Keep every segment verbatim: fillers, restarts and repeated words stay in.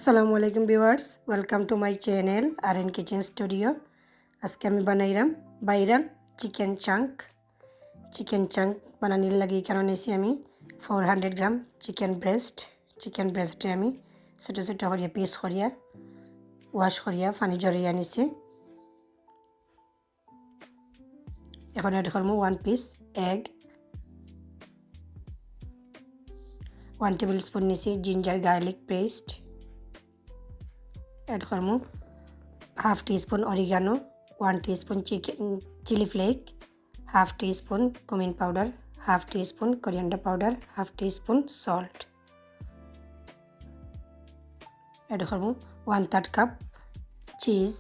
আসসালামু আলাইকুম viewers, welcome to my channel R N Kitchen Studio। আজকে আমি বানাইরাম viral chicken chunk। Chicken chunk বানানির লাগি কারণ নিছি আমি four hundred gram chicken breast। Chicken breastে আমি ছোট ছোট করিয়া piece করিয়া wash করিয়া পানি ঝরাইয়া নিছি। এখন add করমু one piece egg, one table spoon নিছি ginger garlic paste, add করমু half teaspoon oregano, one teaspoon chicken chili flake, half teaspoon cumin powder, half teaspoon coriander powder, half teaspoon salt। Add করমু one third cup cheese।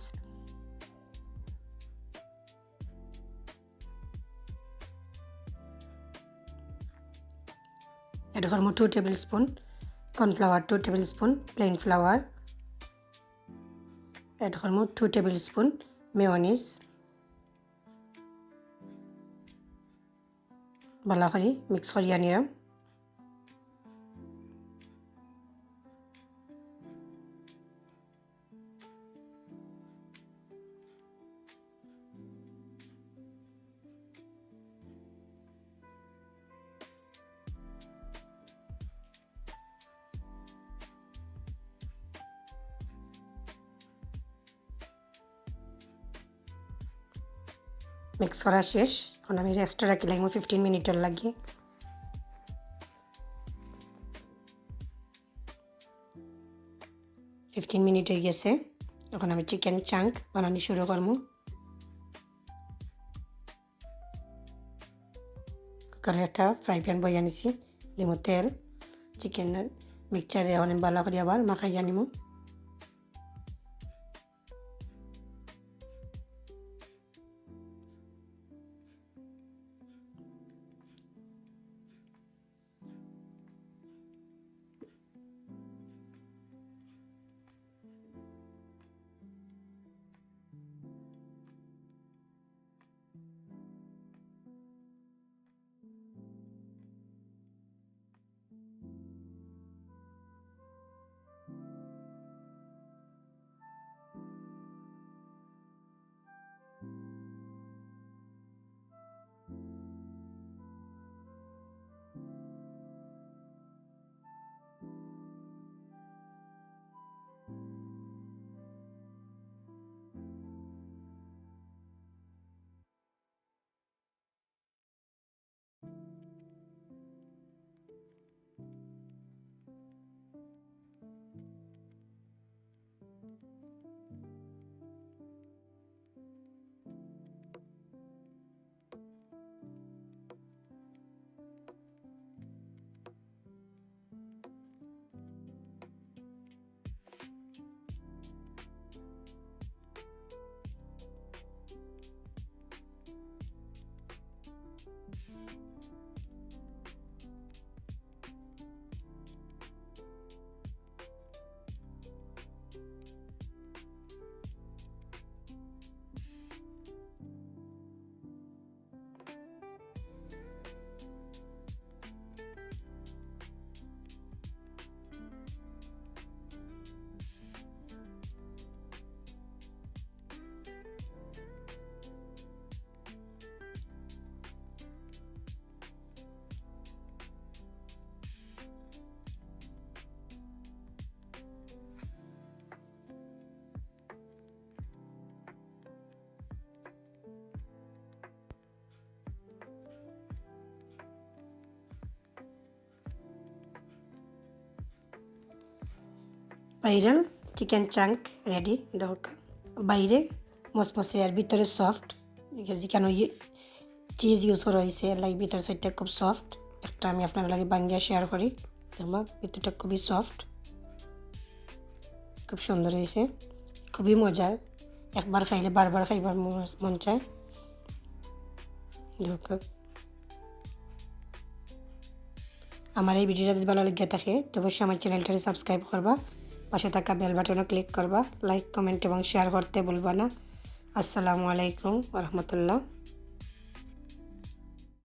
Add করমু two table spoon corn flour, two table spoon plain flour। Add করমু two table spoon mayonnaise। ভালা করি mix করিয়া নিরাম। Mix করা শেষ। এখন আমি rest রাখি লাগমু fifteen মিনিটর লাগি। Fifteen মিনিট হয়ে গেছে। এখন আমি chicken chunk বানানি শুরু করমু। কুকারে একটা fry pan বইয়া নিছি, দিমু তেল। Chicken mixture এখন আমি ভালা করি আবার মাখাইয়া নিমু। Viral chicken chunk ready। দেখো, বাইরে মসমসে আর ভিতরে soft। যেখানে cheese use করা হয়েছে, like ভিতর side টা খুব soft। একটা আমি আপনার লগে ভাঙ্গিয়া share করি। দেখবা, ভিতরটা খুবই soft, খুব সুন্দর হয়েছে, খুবই মজার। একবার খাইলে বারবার খাইবার মন, মন চায়। দেখো, আমার এই video টা যদি ভালা লাগিয়া থাকে, তো অবশ্যই আমার channel টারে subscribe করবা, পাশে থাকা bell button ও click করবা, like, comment এবং share করতে ভুলবা না। আসসালামু আলাইকুম ওয়া রাহমাতুল্লাহ।